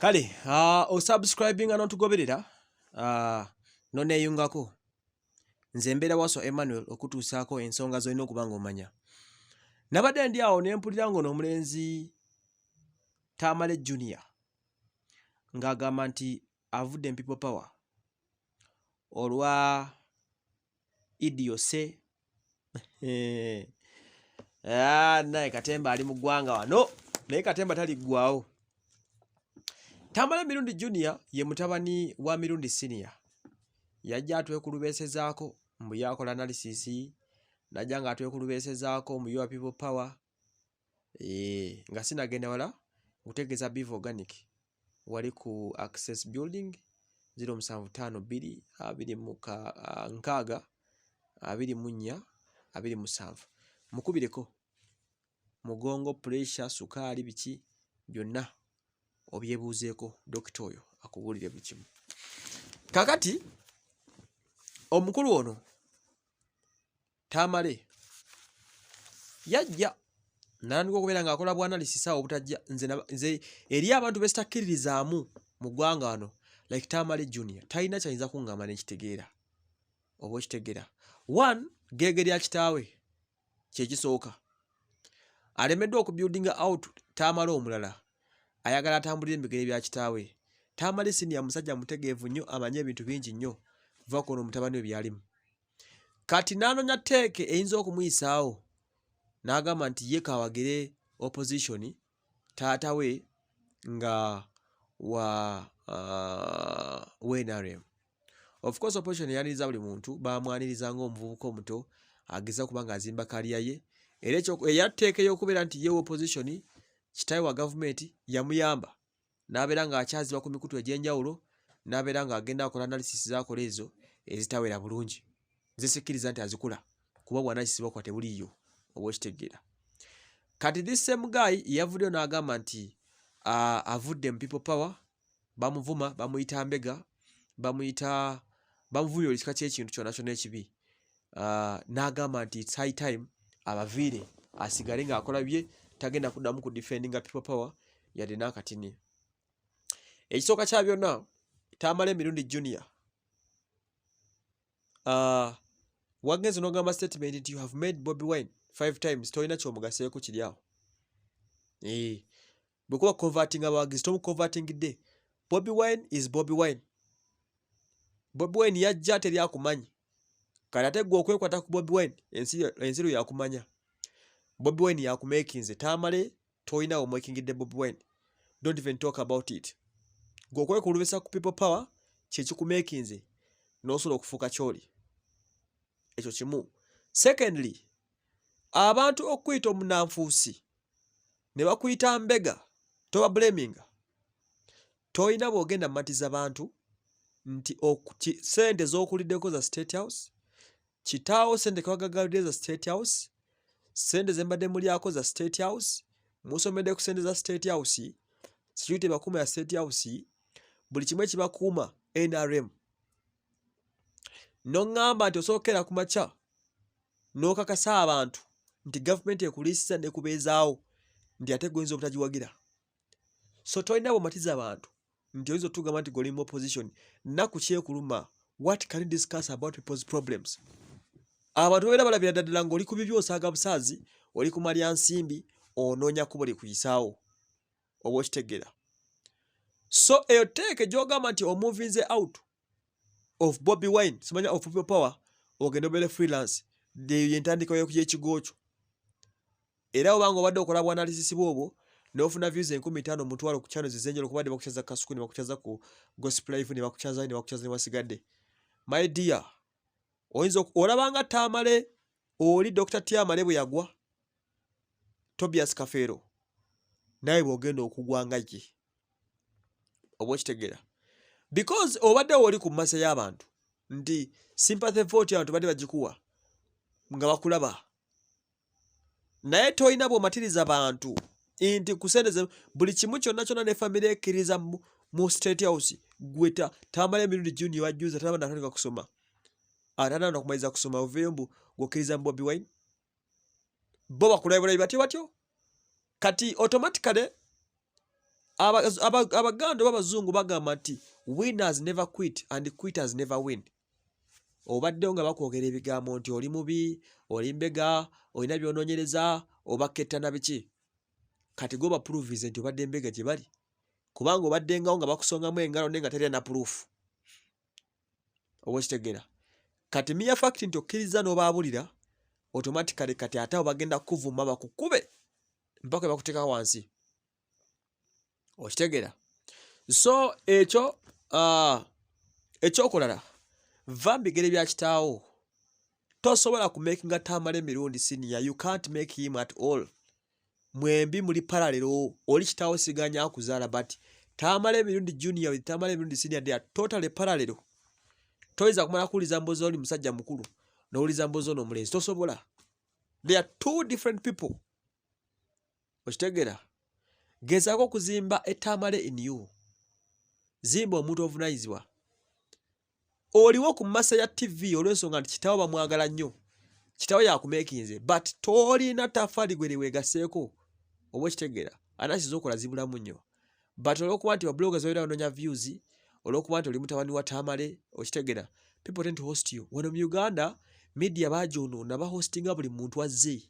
Kale osubscribinga n'otugoberera noneeyungako. Nze mbeera Wasswa Emmanuel okutuusaako ensonga z'olina okuba ng'omanya. Nabadde ndi awo ne mpulira ng'ono omulenzi Tamale Junior ng'agamba nti avudde mu People Power olwa idiose. Ah, naye Katemba ali mu ggwanga wano, naye Katemba taliggwawo. Tamale Mirundi Junior ye mutabani wa Mirundi Senior. Yajja atwekulubeesezaako mbu yakola analysis, najja nga atwekulubeesezaako mu Your People Power. Nga sinagenda wala nkutegeeza Biva Organic wali ku Access Building 0752 26 24 27. Mukubireko mugongo, pressure, sukaali, biki byonna obyebuuzeeko dokita oyo akubuulire buli kimu. Kakati omukulu ono Tamale yajja natandika okubeera ng'akola bw'analysis awo obutajja. Nze eri abantu be sitakkiririzaamu mu ggwanga wano, like Tamale Junior talina kyayinza kuŋŋamba nekitegeera oba okitegeera. One, geege lya kitaawe kyekisooka, alemeddwa okubuildinga out. Tamale omulala ayagala atambulire mu bigere bya kitaawe. Tamale Senior musajja mutegeevu nnyo, amanyi ebintu bingi nnyo. Va kuno mutabani we byalimu. Kati n'anoonya teeke eyinza okumuyisaawo, n'agamba nti ye kawagire opposition, taata we nga wa NRM. Of course opposition eyaniriza buli muntu, bamwaniriza ng'omuvubuka omuto ageza kuba ng'azimba career ye. Era eya teeka ey'okubeera nti ye opposition, kitaawe wa gavumenti, yamuyamba n'abeera ng'akyazibwa ku mikutu egy'enjawulo, n'abeera ng'agenda akola analysis z'akola ezo ezitawera bulungi. Nze sikkiriza nti azikola kuba bw'analysis bwakola tebuliiyo, oba okitegeera. Kati this same guy yavuddeyo n'agamba nti avudde mu People Power, bamuvuma, bamuyita mbega, bamuyita, bamuvumye buli kika ky'ekintu kyonna kyonna ekibi, n'agamba nti it's high time abaviire, asigale ng'akola bye, tagenda kuddamu ku defendinga People Power yadde n'akatini. Ekisooka kya byonna, Tamale Emirundi Junior, wagenze n'ogamba statement nti you have made Bobi Wine five times, tolina kyomugaseeko kiri awo. Bwe kuba converting abawagizi, tomuconvertingidde. Bobi Wine is Bobi Wine. Bobi Wine yajja teri akumanyi, kati ate gwe okwekwata ku Bobi Wine, ensi lwe yakumanya. Bobi Wine yakumakinze. Tamale tolina omakingidde Bobi Wine, don't even talk about it. Gwe okwekulubisa ku People Power kyekikumakinze n'osobola okufuuka kyoli, ekyo kimu. Secondly, abantu okuyita omunanfuusi ne bakuyita mbega, toba blaminga. Tolina bw'ogenda matiza bantu nti sente z'okuliddeko za State House, kitaawo sente kewagagalidde za State House, sente ze mbadde mulyako za State House, musomedde ku sente za State House, security bakuuma ya State House, buli kimu ekibakuuma NRM. Noŋŋamba nti osookera ku makya n'okakasa abantu nti gavumenti ekuliisiza nekubeezaawo, nti ate gwe oyinza obutagiwagira. So tolina bwomatiza abantu nti oyinza otugamba nti goli mu opposition. Nnaku kyekuluma. What can you discuss about people's problems? Abantu babeera balabira ddala ng'oli ku bibyo, osaaga busaazi, oli kumalya nsimbi, onoonya kkubo likuyisaawo, oba okitegeera. So eyo teeke gy'ogamba nti omovinze out of Bobi Wine, simanya of People Power, ogenda obeere freelance, eyo yentandikwa y'ekigo kyo. Era obanga obadde okola bw'analysis bwobwo n'ofuna views 5000, 100,000 ku channels ez'enjawulo, kubadde bakukyaza Kasuku, ne bakukyaza ku Gospel Live, ne bakukyaza, ne bakukyaza, ne wasigadde. My dear, oyinza olabanga Tamale oli Dr. Tamale bwe yagwa, Tobias Kafeero, naye bw'ogenda okugwa nga ye, oba okitegeera, because obadde oli ku masa y'abantu nti sympathy vote abantu badde bagikuwa nga bakulaba, naye tolina bw'omatiriza bantu nti ku sente buli kimu kyonna kyonna ne famire ekkiriza mu State House. Gwe Tamale Emirundi Junior wajjuza tanaba natandika kusoma, atanaba nakumaliza kusoma, oveeyo mbu gwokkiriza mu Bobi Wine. Bo bakulabulabi batyo batyo. Kati automatically Abaganda oba Abazungu bagamba nti winners never quit and quitters never win. Obaddewo nga bakwogera ebigambo nti oli mubi, oli mbega, olina by'onoonyereza, oba ketta na biki. Kati gwe baprovinze nti obadde mbega gye bali, kubanga obaddengawo nga bakusongamu engalo naye nga terina na proof, oba okitegeera? Kati mere fact nti okkiriza n'obaabulira, automatically kati ate abo bagenda kukuvuma, bakukube mpaka we bakuteeka wansi, okitegeera? So ekyo ekyokulala, va mu bigere bya kitaawo. Tosobola kumakinga Tamale Emirundi Senior. You can't make him at all. Mwembi muli parallel. Oli kitaawo siganya akuzaala, but Tamale Emirundi Junior with Tamale Emirundi Senior, they are totally parallel. Toyinza kumala kuwuliza mbozi oli musajja mukulu n'owuliza mbozi ono omulenzi, tosobola. They are two different people, okitegeera? Gezaako okuzimba etamale in you. Zimba omuntu ovunanyizibwa. Oliwo ku masa ya TV olw'ensonga nti kitaawo bamwagala nnyo, kitaawo yakumeekinze, but tolina tafaali gwe liweegaseeko, oba okitegeera? Analysis okola zibulamu nnyo, but olw'okuba nti babloggers babeera banoonya views, olw'okuba nti oli mutabani wa Tamale, okitegeera, people tend to host you. Wano mu Uganda media bagyonoona, bahostinga buli muntu azze,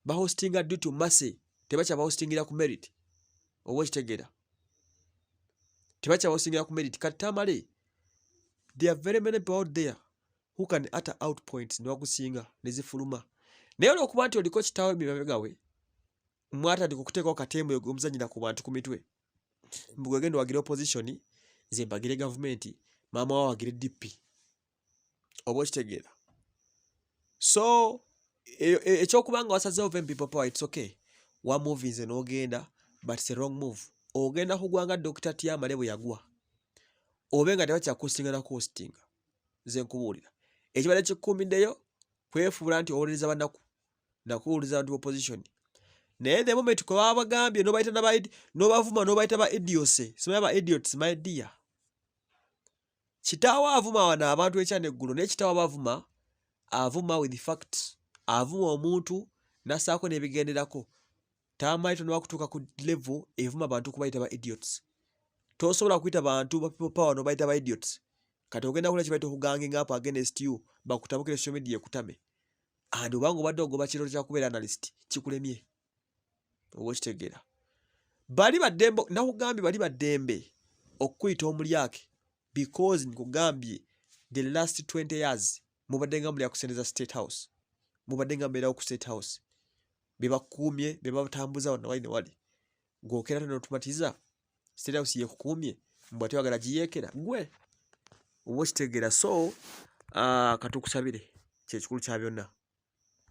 bahostinga due to mercy, tebakyabahostingira ku merit, oba okitegeera? Tebakyabahostingira ku merit. Kati Tamale, there are very many people out there who can utter out points ne bakusinga ne zifuluma, naye olwokuba nti oliko kitaawe mibabega we mwatandika okuteekawo katembo omuzanyira ku bantu ku mitwe, mbu gwe genda owagire opposition, nze mbagire gavumenti, maama wa wagire DP, oba okitegeera? So ekyokuba nga wasazeewo ove mu People Power, it's okay, wamovinze n'ogenda, but it's a wrong move. Ogenda kugwa nga Dr. Tamale bwe yagwa, obe nga tebakyakuhostinga na kuhostinga. Nze nkubuulira, ekibadde kikukumiddeyo kwefuula nti owolereza banaku nakuwuliza abantu opposition, naye the moment kwe baba bagambye n'obayita n'obavuma n'obayita ba idiots, simanyi ba idiots, my dear, kitaawo avuma wano abantu ekya neggulo, naye kitaawo bavuma, avuma with facts, avuma omuntu n'assaako n'ebigenderako. Tamale tonaba kutuuka ku level evuma bantu kubayita ba idiots. Tosobola kuyita bantu ba People Power n'obayita ba idiots. Kati ogenda kulya kibayita okuganginga up against you, bakutabukire social media ekutame, and obanga obadde ogoba kirooto kya kubeera analyst kikulemye, oba okitegeera? Bali baddembe, nakugambye, bali baddembe okukuyita omulyake, because nkugambye the last 20 years mubadde nga mulya ku ssente za State House, mubadde nga mubeerawo ku State House, be bakuumye, be batambuza wano wali ne wali. Gw'okeera notumatiza State House yekukuumye, mbw ate oyagala giyeekera gwe, oba okitegeera? So katukusabire, kyekikulu kya byonna.